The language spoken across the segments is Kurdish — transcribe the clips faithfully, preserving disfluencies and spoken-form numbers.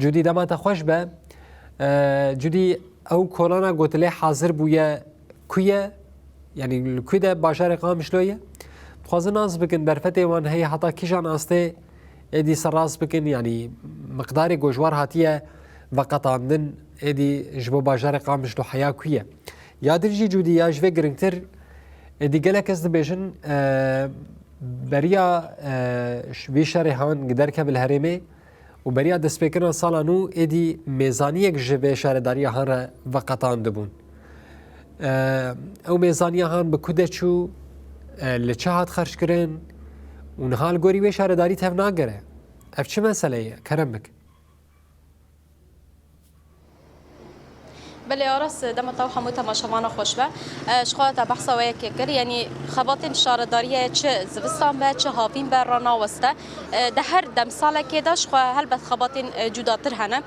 Cudî, dema te xweş be. E, Cudî, ew kolana gotilê hazir bûye ku ye? Yanî li ku de bajarê Qamişlo ye? Dixwazin nas bikin, derfetê wan heye heta kîjan astê, êdî ser rast bikin, yanî miqdarê ku ji war hatiye veqetandin, êdî ji bo bajarê Qamişlo heya ku ye? Ya din jî Cudî, ya ji vê girîngtir, êdî gelek kes dibêjin, e, beriya, e, ş-, vî şerê han derkeve li herêmê, û beriya destpêkirina sala nû êdî mêzaniyek ji vê şaredariya han re veqetandibûn. E, ew mêzaniya han bi ku de çû, e, li çi hat xerckirin û niha li gorî wê şaredarî tev nagere? Ev çi mesele ye? Kerem bik. Belê Aras, dema te û hemû temaşevana xweş be. E, ji xwe te behsa wê yekê kir, yanî xebatên şaredariyê çi zivistan be, çi havîn be, ranaweste. E, di her demsalekê de ji xwe helbet xebatên, e, cudatir hene.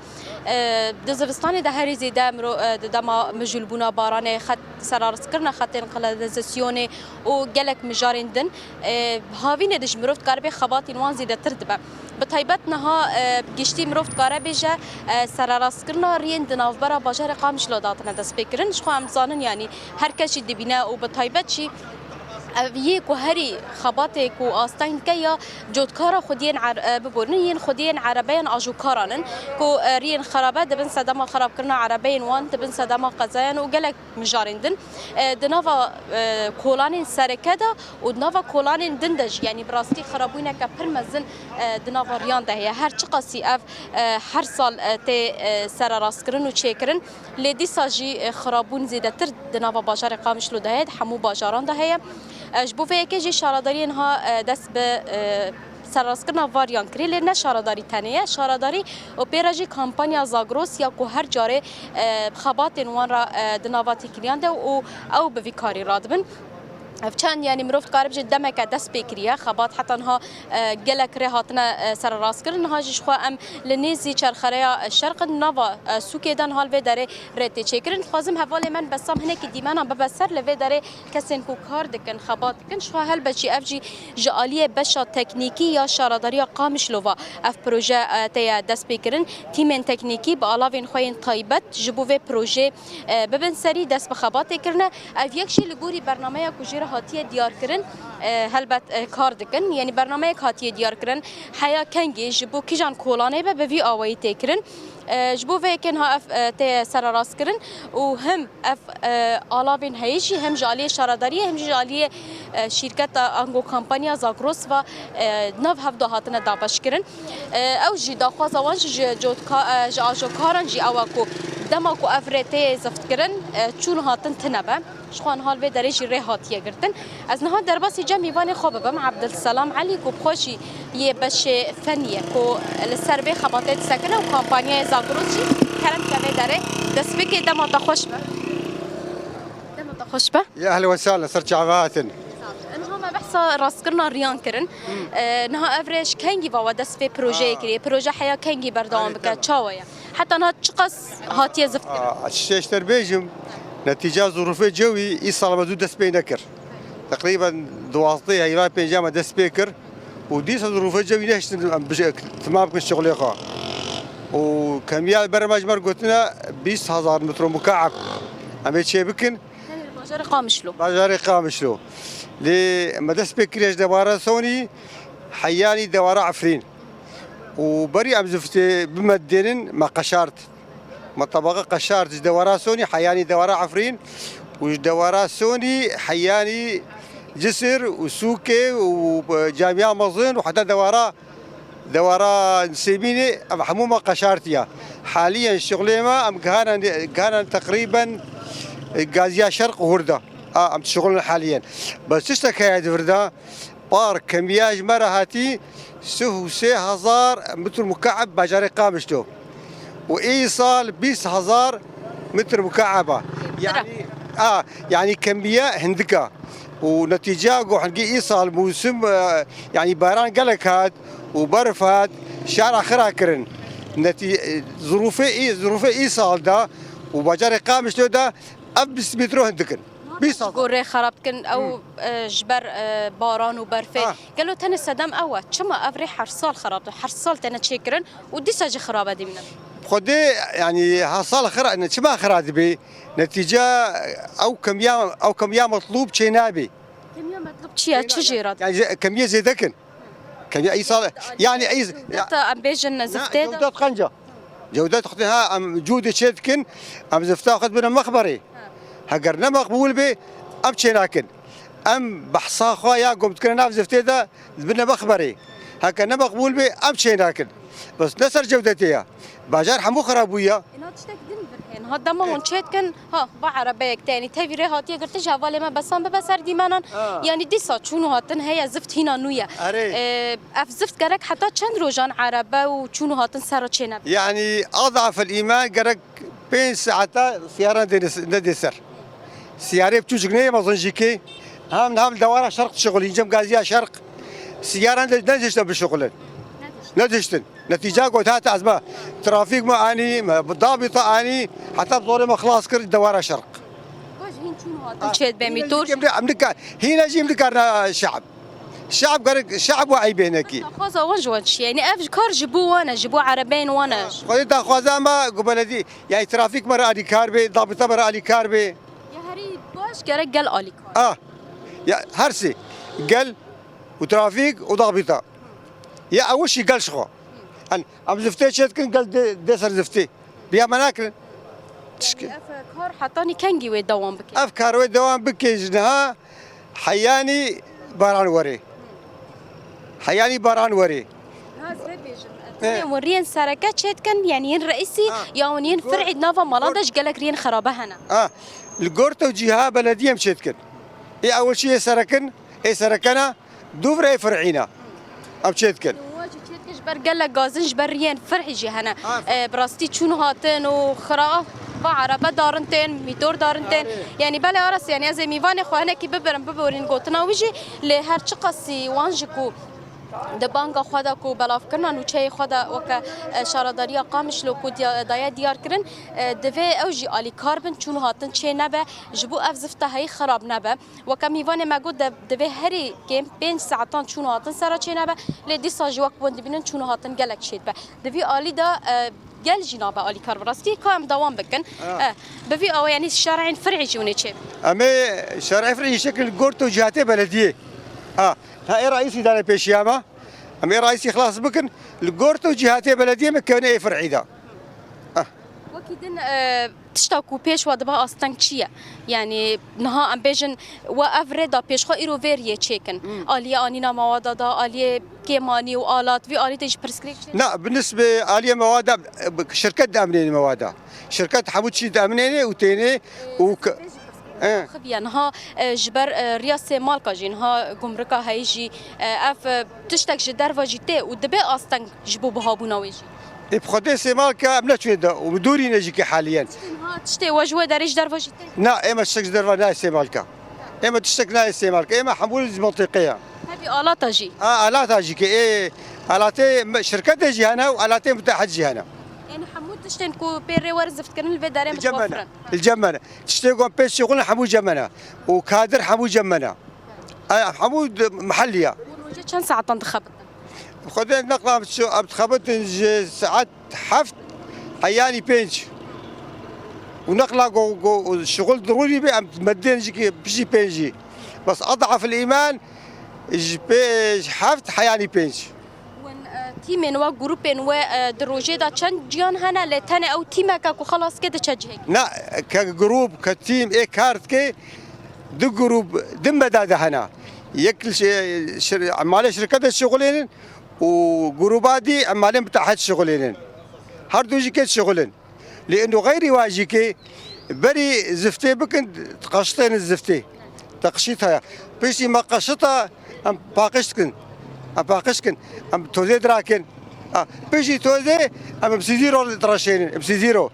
E, di zivistanê de herî zêde miro-, e, di dema mijûlbûna baranê, xet, serarastkirina xetên kanalizasyonê û gelek mijarên din, e, havînê de ji mirov dikaribe xebatên wan zêdetir dibe. Bi taybet niha, e, giştî mirov dikare bêje, e, sererastkirina riyên di navbera bajarê Qamişlo de hatine destpêkirin. Ji xwe em dizanin, yanî her kes jî dibîne û bi taybet jî ev yê ku herî xebatê ku asteng dike ya cotkara xwediyên er-, e, biborin, yên xwediyên erebeyan ajokaran in ku, e, riyên xerabe dibin sedema xerabkirina erebeyên wan, dibin sedema qezayan û gelek mijarên din. E, di nava, e, kolanên sereke de û di nava kolanên din de jî, yanî bi rastî xirabûneke pir mezin, e, di nava riyan de heye. Her çiqasî ev, e, her sal, e, tê, e, sererastkirin û çêkirin, lê dîsa jî, e, xirabûn zêdetir di nava bajarê Qamişlo de heye, di hemû bajaran de heye. E, ji bo vê yekê jî şaredariyê niha, e, dest bi, e, serrastkirina va riyan kirî, lê ne şaredarî tenê ye. Şaredarî û pê re jî kampanya Zagros ya ku her carê, e, xebatên wan re, e, di nava têkiliyan de û ew bi vî karî radibin. Ev çend, yanî mirov dikare bêje demeke dest pê kiriye. Xebat heta niha, e, gelek rê hatine, e, sererastkirin. Niha jî ji xwe em li nêzî çerxereya, e, şerq in, nava, e, sûkê de niha li vê derê rê tê çêkirin. Dixwazim hevalê me Bessam hinekî dîmena bibe ser, li vê derê kesên ku kar dikin, xebat dikin. Ji xwe helbet jî ev jî ji aliyê beşa teknîkî ya şaredariya Qamişlo ve ev proje, e, teye destpêkirin. Tîmên teknîkî bi alavên xwe yên taybet ji bo vê projê, e, bibin serî, dest bi xebatê kirine. Ev yek jî li gorî bernameya ku jê re hatiye diyarkirin, e, helbet, e, kar dikin. Yanî bernameyek hatiye diyarkirin, heya kengê ji bo kîjan kolanê be bi vî awayî tê kirin. E, ji bo vê yekê niha ev, e, tê sererastkirin û him ev, e, alavên heyî jî hem ji aliyê şaredariyê hem jî ji aliyê, e, şîrketa ango kampanya Zagros ve, e, nav hev de hatine dabeşkirin. E, ew jî daxwaza wan jî ji cotka-, e, ji ajokaran jî ew e ku dema ku ev rê tê ziftkirin, e, çûn hatin tine be. Ji xwe niha li vê derê jî rê hatiye girtin. Ez niha derbasî cem mîvanê xwe bibim, Ebdilselam Elî, ku bi xwe jî yê beşê fenî ye, ku li ser vê xebatê disekine û kampanyayê Zagros jî kerem ke vê derê dest bike. Dema te xweş be. Dema te xweş be. Ya ehlen we sehlen, ser çava hatin. Niha me behsa rastkirina riyan kirin. E, niha ev rê ji kengî ve we dest vê projeyê kiriye? Proje heya kengî berdewam bike? Çawa ye? Heta niha çiqas hatiye zift kirin? Aa, çi şeşter bêjim, netîca zurûfê cewî îsal me zû dest pê nekir. Teqrîben duwazdeh heyva pênca me dest pê kir û dîsa zurûfê cewî nehiştin em bije-, timam bikin şixulê xwe. Û kemiya ber me ji me re gotine bîst hezar metro mukaeb em ê çê bikin. Tenê li bajarê Qamişlo. Bajarê Qamişlo. Lê me dest pê kiriye ji dewara Sonî, heyanî dewara Efrîn. û berî em ziftê bi me dênin, me qeşart. Me tebaqa qeşart ji dewara Sonî, heyanî dewara Efrîn û ji dewara Sonî, heyanî Cisir û Sûkê û, e, Camîya Mezin û heta dewara, dewara Nisêbînê, em hemû me qeşartiye. Haliyen şixulê me, em gihane, gihane teqrîben, e, Gaziya Şerq û Hurda. A, em dişixulin haliyen. Bes tiştek heye di vir de, Par kemiya ji me re hatî sih û sê hezar metr mukaeb bajarê Qamişlo. Û îsal bîst hezar metr mukaeb e. Yanî, a, yanî kemiya hindik e. Û netîca ku hingî îsal mûsim, e, yanî baran gelek hat û berf hat, şara xira kirin. Netî-, e, zirûfê î-, zirûfê îsal de û bajarê Qamişlo de ev bîst metro hindik in. Niha Bîst sal. Ji bo rê xerab dikin, ew, e, ji ber, e, baran û berfê. Ah. Gelo tenê sedem ew e. Çima ev rê her sal xerab dibe? Her sal têne çêkirin û dîsa jî xerab e dibînin. Xwedê, yanî, her sal xira-, ne, çima xira dibê? Netîce ew kemiya, ew kemiya metlûb çê nabê. Kemiya metlûb çi ye? Çi jê re? Yanî, kemiyê zêde kin. Kemiya îsal, yanî îs-, Cewdet, em bêjin, ne, ziftê de. Cewdet qenca. Cewdet xwedê ha, em cûdê çê dikin, em zifta xwe dibine mexberê. Ha. Heger ne meqbûl bê, em çê nakin. Em behsa xwe ya ku em dikine nav ziftê de dibine mexberê. Heke ne meqbûl bê, em çê nakin. Bes ne ser Cewdetê ye. Bajar hemû xirab bûye. Îna tiştek din bir hên. Ha, dema hûn çê dikin, ha, va erebeyek te, yanî tevî rê hatiye girtin, ji hevalê me besan bibe ser dîmenan. Ha. Yanî dîsa çûn û hatin heye, zift hîna nû ye. Erê. Ee, ev zift gerek heta çend rojan erebe û çûn û hatin ser re çê nebe? Yanî, adafel îman gerek pênc saeta siyaran dê-, nedê ser. Siyarê biçûçik neyê mezin jî kê. Hem, hem dewara şerq dişixulîn, cem gaziya şerq. Siyaran de nedişte bişixulin. Nediştin. Netîca got hate ez me trafîk me anî, me dabîta anî, heta zorê me xilas kir dewara şerq. Baş hîn çûn hatin çê dibê mîtor. Hîne jî em dikar, hîne jî em dikarna şe'b. Şe'b gerek, şe'b we eybê nekî. Daxwaza wan ji wan çi ye? Yanî ev kar ji bo wan e, ji bo erebeyên wan e. Xwedê daxwaza me ku beledî, yanî trafîk me re alîkar bê, dabîta me re alîkar bê. Ya herî baş gerek gel alîkar. Ah, ya her sê. Gel û trafîk û dabîta. Ya ew jî gel ji xwe. Em, em ziftê çê dikin, gel dê, dê ser ziftê. Biya me nakirin. Tişkî. Ev kar hetanî kengî wê dewam bike? Ev kar wê dewam bike ji niha heyanî baran werê. Heyanî baran werê. Ha, ez vê bêjim. He. Tenê hûn riyên sereke çê dikin, yanî yên reîsî, ha, ya hûn yên fer'î di nava malan de ji gelek riyên xerabe hene. Ha, li gor tewcîha belediyê em çê dikin. Ê ewil çi yê serekin, ê serekena, Dûv re fer'îna. Em çê dikin. Wan jî çê dikin ji ber gelek gazin, ji ber riyên fer'î jî hene. Ha. E, bi rastî çûn hatin û xira va erebe darin tên, mîtor darin tên. Erê. Yanî belê aras, yanî ez ê mîvanê xwe hinekî bibirim, biborîn gotina wî jî. Lê her çiqasî wan ji ku di banga xwe de ku belavkirina nûçeyê xwe de weke, e, şaredariya Qamişlo ku diya-, daye diyar kirin, e, divê ew jî alîkar bin, çûn hatin çê nebe, ji bo ev zifta heyî xirab nebe. Weke mîvanê me got, de, divê herî kêm pênc saetan çûn û hatin sera çênebe, lê dîsa jî wek wan dibînin çûn û hatin gelek çêdibe. Di vî alî de, e, gel jî nabe alîkar bi rastî, ka em dewam bikin. Ha. E, bi vî awe, yanî şer'ên fer'î jî hûn ê çê bikin. Em ê şer'ê fer'î şekil gort û cihatê belediyê. Ha, ha, ê reîsî dane pêşiya me. Em ê reîsî xilas bikin, li gort û cihatê belediyê me kevne ê fer'î de. Ha. Wekî din, e, Tişta ku pêş we dibe asteng çi ye? Yanî niha em bêjin we ev rê da pêşxwe îro vê riyê çêkin. Hmm. Aliyê anîna mewada da, aliyê kêmanî û alat, vî alî tê jî pirsgirêk çê? Na, bi nisbê aliyê mewada, e, şirket diemînê mewada. Şirket hemû çî diemînê û tênê û k-, e. Xiviye niha, e, ji ber, e, riya Sêmalka jî niha gumrika heyî jî, e, ev, e, tiştek ji derve jî tê û dibe asteng ji bo bihabûna wê jî. Ê bi Xwedê Sêmalka em neçûne de û bi dûrî ne jî ke haliyen. Tiştên ha, tiştê we ji wê derê ji derve jî tê? Na, ême tiştek ji derve nayê Sêmalka. Ême tiştek nayê Sêmalka. Ême hemû ji mintîqê ye. Hevî alata jî? A, alata jî ke ê, alatê me, şirketê jî hene û alatê mitehed jî hene. Yanî hemû tiştên ku pê rê were ziftkirin li vê derê mitofirin. Li cem me ne. Li cem me ne. Tiştê ku em pê şixulin hemû cem me ne. Û kadir hemû cem me ne. Ay, hemû di, mihellî ya. Hûn rojê çend saetan dixebitin? Xwedê neqla em çi, em dixebitin ji saet heft heyanî pênc. Û neqla go, go, şixul dirûnî be, em medên ji ki piştî pêncî. Bes adaf el îman ji pê, ji heft heyanî pênc. Win, e, tîmên we, grûpên we, e, di rojê de çend ciyan hene, lê tenê ew tîmeke ku xelas ke diçe cihekî? Na, ke grûp, ke tîm ê kar dike, du grûp, du meda de hene. Yek li şi-, şir-, emalê şirketê şixulênin û grûba dî emalê mitehed şixulênin. Her du jî kê dişixulin. Lê ino xeyrî wa jî kê berî ziftê bikin, teqşitênin ziftê. Teqşît heye. Piştî me qeşita, em paqij dikin. Em paqij dikin. Em tozê dirakin. Ha, piştî tozê, em, em sîzîro direşênin. Em sîzîro.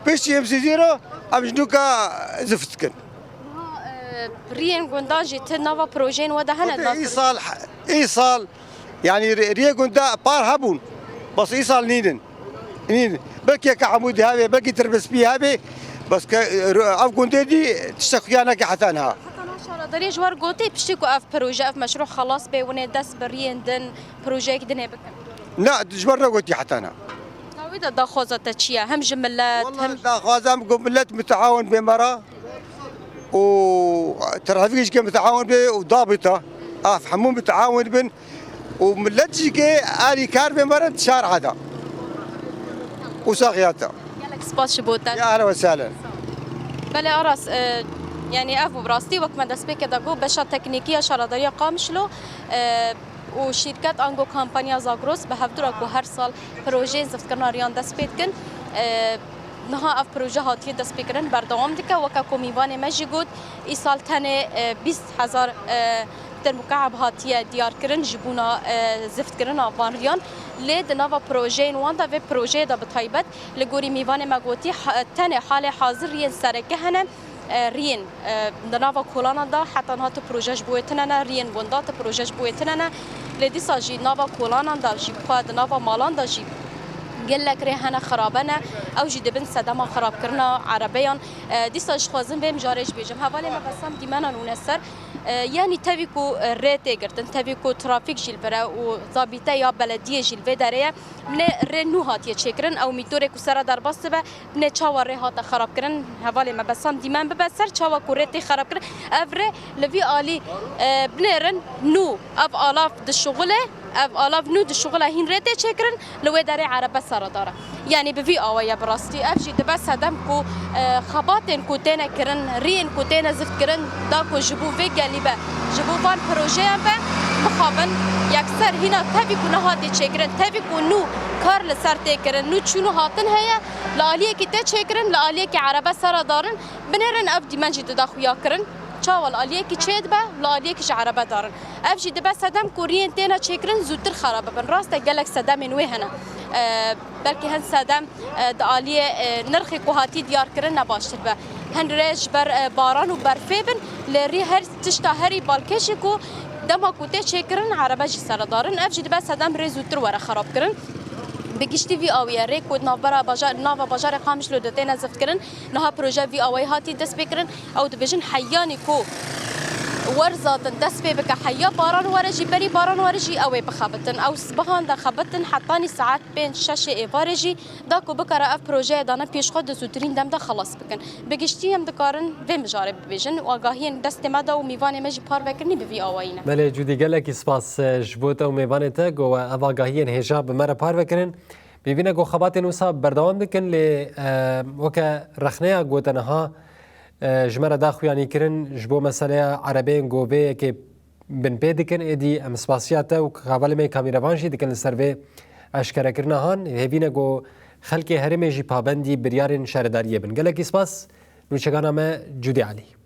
Piştî em sîzîro, em ji nûka zift dikin. Niha, e, riyên gundan jî ti nava projeyên we de hene? Îsal, îsal, yanî rê-, riyê gunda par hebûn. Bes îsal nînin. Nînin. Belkî yeka hemû dî hebe, belkî Tirbispî hebe. Bes ke, e, ev gundê dî tiştek xuya neke heta niha. Heta niha şaredariyê ji we re gotî, piştî ku ev proje, ev meşrû xelas bê, hûn ê dest bi riyên din, projeyek dinê bikin? Na, ji we re negotî heta niha. Wî de daxwaza te çi ye? Hem ji millet, hem Walla daxwaza min ku millet mutehawin bê me re û trafîkê jî ke mutehawin bê û dabita. Ev hemû mutehawin bin. û millet jî ke alîkar bê me re şar'a da. Û saxiyata. Gelek spas ji bo te. Ya ehlen ve sehlen. Belê Aras, e, yanî ev bû bi rastî wek me destpêkê de got, beşa teknîkî ya Şaredariya Qamişlo, e, û şîrket ango kampanya Zagros bi hevdû re ku her sal projeyên ziftkirina riyan dest pê dikin, e, niha ev proje hatiye destpêkirin, berdewam dike. Weke ku mîvanê me jî got, îsal tenê, e, bîst hezar, e, metir mukeb hatiye diyarkirin ji bona, e, ziftkirina van riyan. Lê di nava projeyên wan de, vê projeyê de bi taybet, li gorî mîvanê me gotî, ha-, tenê halê hazir riyên sereke hene, e, riyên, e, di nava kolanan de heta niha tu proje ji bo wê tune ne, riyên winda tu proje ji bo wê tune ne. Lê dîsa jî nava kolanan de jî bi xwe di nava malan de jî gelek rê hene xirabe ne. Ew jî dibin sedema xirabkirina erebeyan. E, dîsa ji xwezin vê mijarê jî bêjim. Hevalê me Besam Dîmena nûne ser. E, yanî tevî ku, e, rê tê girtin, tevî ku trafîk jî li vir e û zabîte ya belediyê jî li vê derê ye. Binê rê nû hatiye çêkirin, ew mîtorê ku sere derbas dibe, binê çawa rê hate xerabkirin, hevalê me Besam Dîmen bibe ser, çawa ku rê tê xerabkirin. Ev rê li vî alî, e, binêrin nû, ev alav dişuxule, ev alav nû dişuxule hîn rê tê çêkirin, li wê derê erebe seredar e. Yanî bi vî awayî ye bi rastî. Ev jî dibe sedem ku, e, xebatên ku têne kirin, riyên ku têne zift kirin, da ku ji bo vê gelî be, ji bo van projeyan be, mixabin yekser hîna tevî ku nehatî çêkirin, tevî ku nû kar li ser tê kirin, nû çûn û hatin heye, li aliyekî tê çêkirin, li aliyekî erebe sera darin, binêrin ev dîmen jî dida xuya kirin. Çawa li aliyekî çêdibe, li aliyekî ji erebe darin. Ev jî dibe sedem ku riyên têne çêkirin zûtir xera bibin. Rast e, gelek sedemên wê hene. E, belkî hin sedem, e, di aliyê, e, nirxê ku hatî diyarkirin ne baştir be. Hin rê ji ber, e, baran û berfê bin, lê rî her tişta herî balkêş jî ku dema ku tê çêkirin, erebe jî seredarin. Ev jî dibe sedem rê zûtir were xerabkirin. Bi giştî vî awî ye. Rê ku di navbera bajar, nava bajarê Qamişlo de têne ziftkirin, niha proje vî awayî hatî destpêkirin. Ew dibêjin heyanî ku werza din dest pê bike, heya baran were jî, berî baran were jî, ew ê bixebitin. Ew sibihan de xebitin, hetanî saet pênc şeşê êvarê jî, da ku bikare ev projeyê dane pêş xwe di zûtirîn dem de xelas bikin. Bi giştî em dikarin vê mijarê bibêjin û agahiyên destê me de û mîvanê me jî parvekirinî bi vî awayî ne. Belê Cûdî, gelekî spas, e, ji bo te û mêvanê te ku we ev agahiyên hêja bi me re parve kirin. Bêvîne ku xebatên wisa berdewam dikin, lê, e, weke rexneya gote niha, e, ji me re da xuyanîkirin ji bo meseleya erebeyên ku vê yekê binpê dikin, êdî em spasiya te û hevalê me kamîrevan jî dikin li ser vê eşkerekirina han. Hêvîne ku xelkê herêmê jî pabendî biryarên şaredariyê bin. Gelekî spas, nûçegana me Cûdî Elî.